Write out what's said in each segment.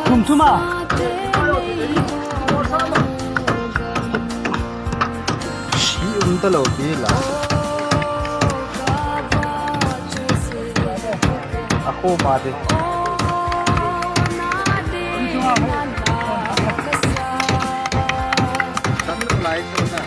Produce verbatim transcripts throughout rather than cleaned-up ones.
Thum thum a. Si um ta lo ti la. A ko ma de. Sang lai ko na.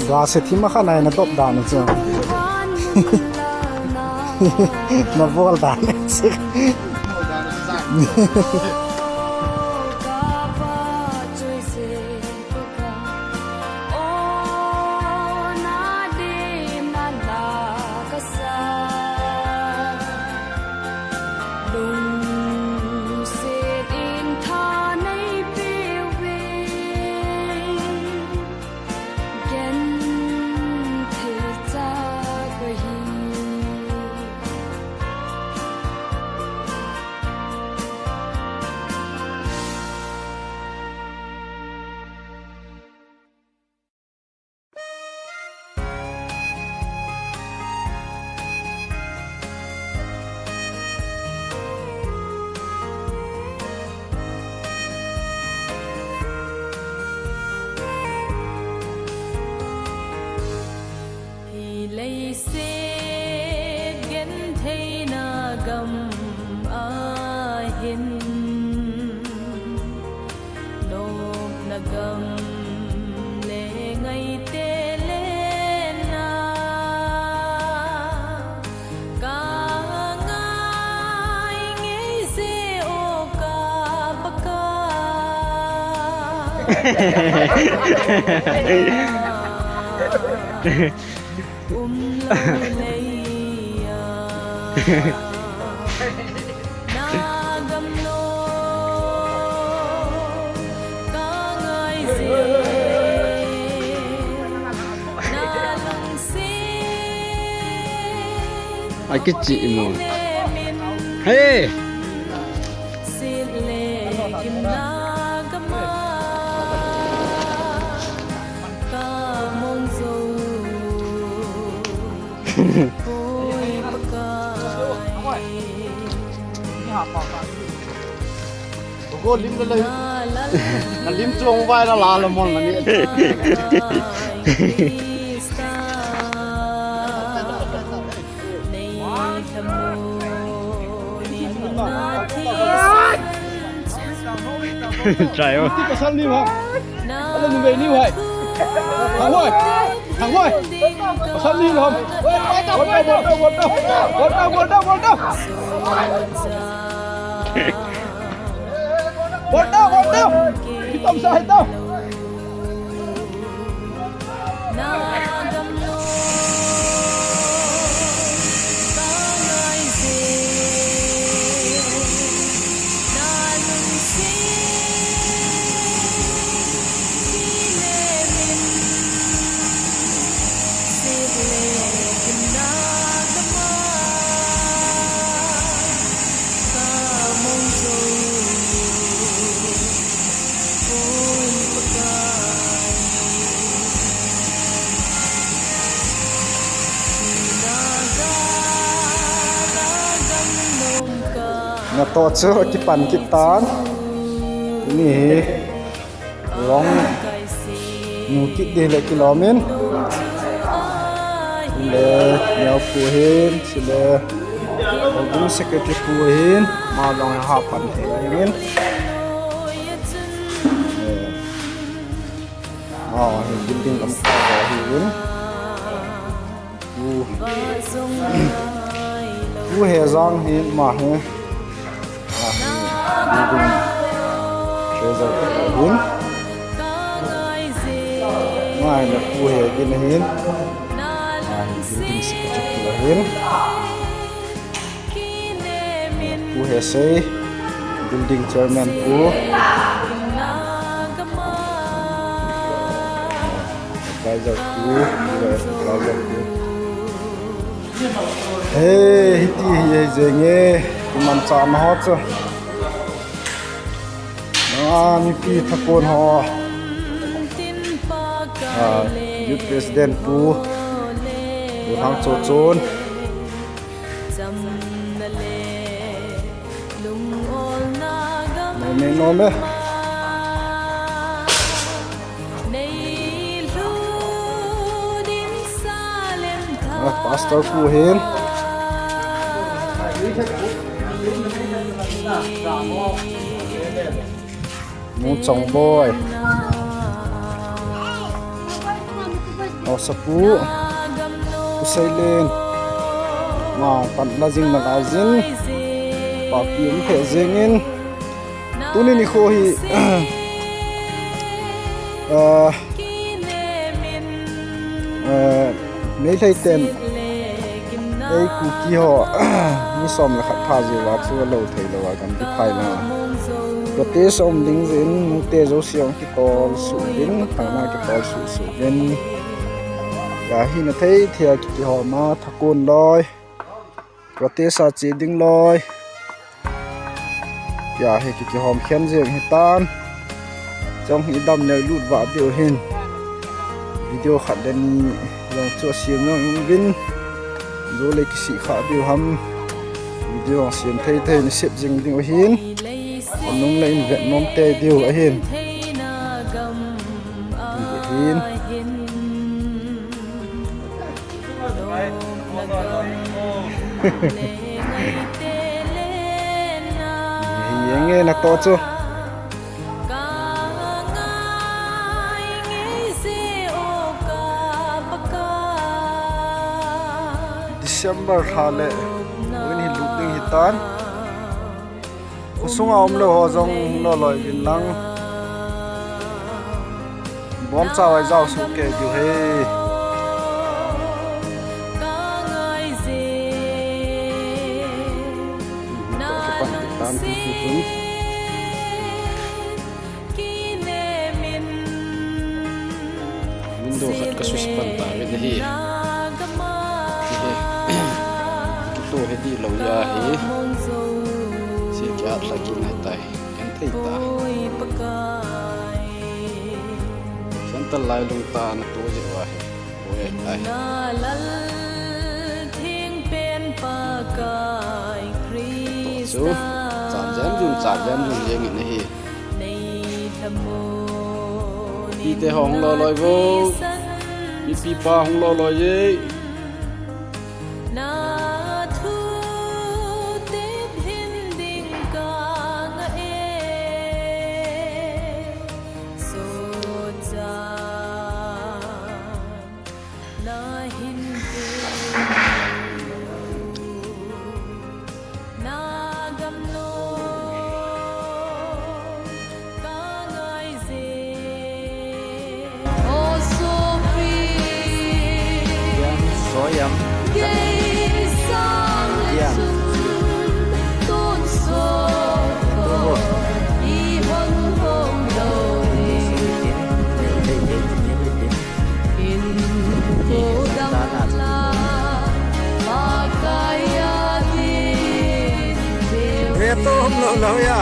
Ga se thim a kha nai na top dan chu. Na bol dan chu. Ai kichi mo. Hey! Ko lim le lai. Na lim chuang vai na la la mon na ni. Try o. Ti ka sal ni ha. Ala ni ve ni hai. Thang hai. Thang hai. Ka sal ni ha. Bol down, bol down, bol down. Bol down, bol down, bol down. Bol down, bol down. Hitam sa hitam. Natoh chu kipan kit tan. Ni hi. Long nu kit ding le kilom in. Le neo pu hin, chule Hougang Secretary pu hin, ma long ha pan thei in. Eh, ah, hi building lam kha hi in. Pu, Pu Hejang hi ma hi. Ah, hi building treasurer hin. Ma hi Pu Hegin hin. Ah, hi building secretary hin. Pu Hesei, building chairman pu. Advisor pu, advisor pu. Hey, hiti hi jeng e, iman cha na ho chu. Ah, mipi thakon ho. Ah, youth president pu. Pu Hang Cho Chon. Nome, nome. Ah, pastor pu hin. Nu Chongboi. Haosapu. Pu Seilen. Nga pan la jing na la jing. Papi um phe jing in. Tuni nikho hi. Ah, eh, Meitei ten ei Kuki ho mi som le khat pha jeh uva chu lo thei lou a kan ti phai na. Protest um ding jeh in nute jouse jong kitol suh uvin, thangna kitol suh suh uvin. Ka hina thei thei a kihom a thakon loi. Protest a che ding loi. Tia hi ki, kihom khen jeng hitan. Chong hi dam le lut vah diu hin. Video khat le ni jong chu siam jong in vin. Jou le kisih kha diu ham. Video jong siam thei thei ni sep jing diu hin. Nung le in vet nom te diu ahin. Hin. Hi nge natoh chu. December lha le, uvin hi lut ding hitan. Khosunga um lou ho jong lo loi vin lang. Wam chawai jao su ke diu he. Ka ngai je. Ka kipan kitan tu tu tu. Kinem in. Window khat ka switch pan ta ve na hi. Hi he. Kitu he di lo ya hi. Si ki at la ki nai ta hi. Kan thei ta. Santa lai lung ta na tu je wa hi. Oi, ai. Na lal thing pen pa kai Krista. Chu, chan jem jun, chan jem jun jeng in ahi. Nei thamo. Pi te hong lo loi vo. Pi pi pa hong lo loi ye. Na thu te phin ding ka nga e. So cha. Na hin te na gam no ka ngai je. O Sophie. Yam, so yam. Gei sang le sun tun so ko. I hon hon lo. Ve to hom lo lo ya.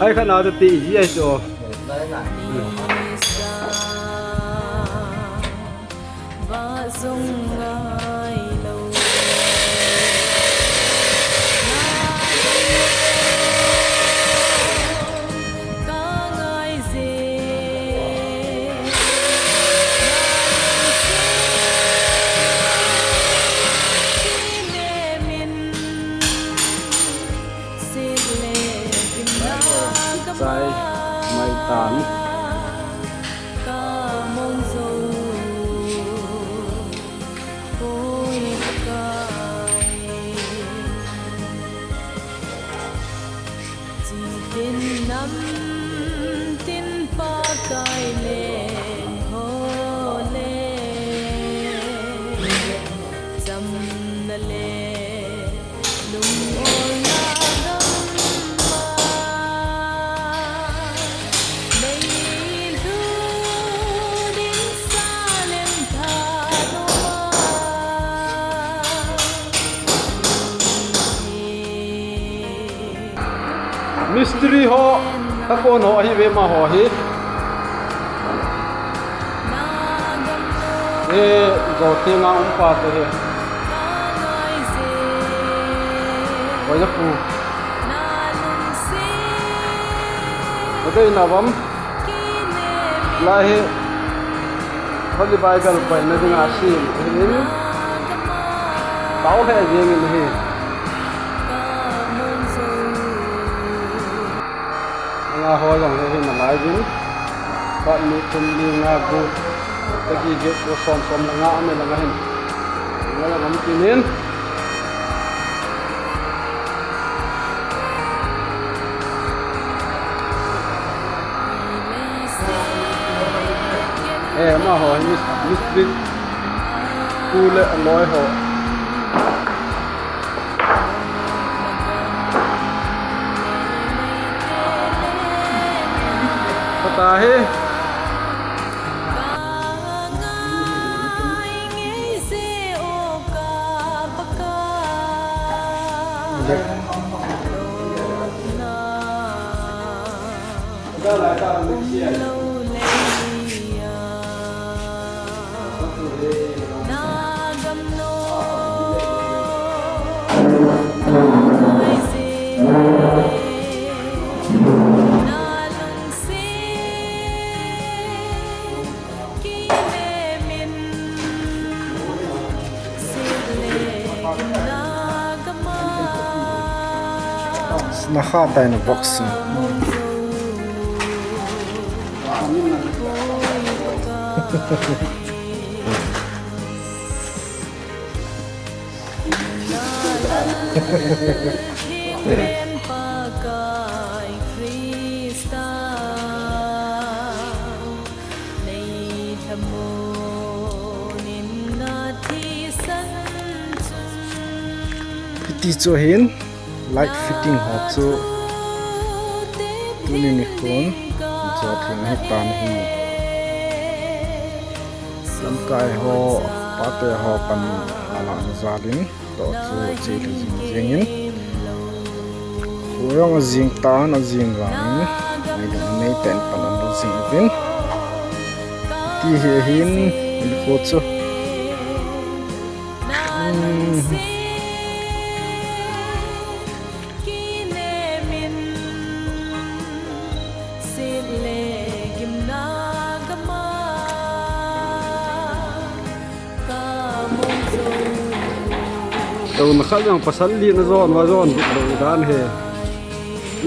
Ai kha na te ji ai cho. Chai mai tan. Chitin nam tin Pakai leng ho le, chamna le lungolna gam'a nei lhut in Salem thanoma. Mistri ho, takon ho ahi ve amaho hi. E, jo te nga um pa te hi. Oi, na pu. Oi, na vam. Lai hi Holy Bible koina dinga sim ahin, tao lheh jeng in ahi. Anga ho jong hi hin alai jin. Khat ni thum ni nga gup, tagi get ko som som le nga ame langa hin. Nga la ngam kinin. Eh, amaho hi mis-, mistri pu le aloi ho. Pata hi. Ata in boxing. Hiti chu hin light fitting ho chu tuni nikhon jot hi nahi tan hi. Lamkai ho, pate ho pan ala na jalin. Toh chu che le jing jing in. Khoyong a jing tan a jing vang in. Nei ding nei pen pan an jing vin. Ti hi hin in kho chu. Hmm. Tuna khat jong pasal li na jon va jon dik lo dan he.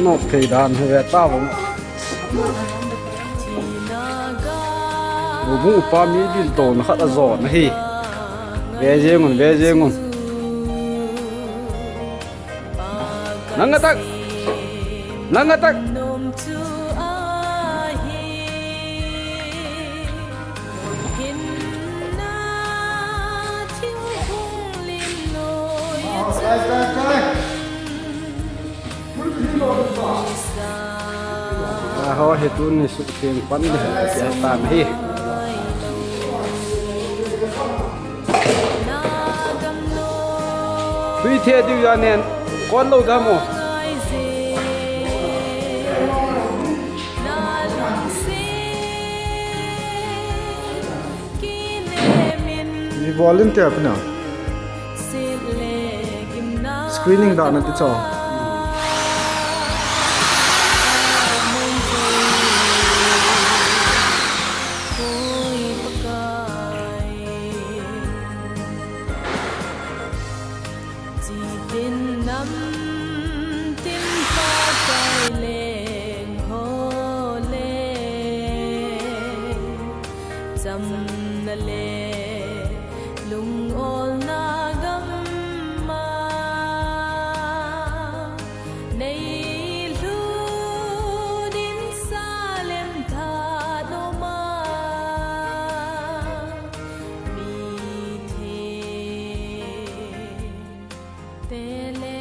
Nok thei dan he ve ta vong. Lubung upa mi dil tuna khat a jon hi. Ve jeng un, ve jeng un. Nang atak. Nang atak. Aho, hi tuni sukeng pan le ya tan hi. Tui the diu ya nen, kon lo da mo. Mi volunteer pina. Screening da na ti cho. Chitin nam tin Pakai leng ho le, chamna le lungolna gamma, nei lhudin salem tha noma, mi the te le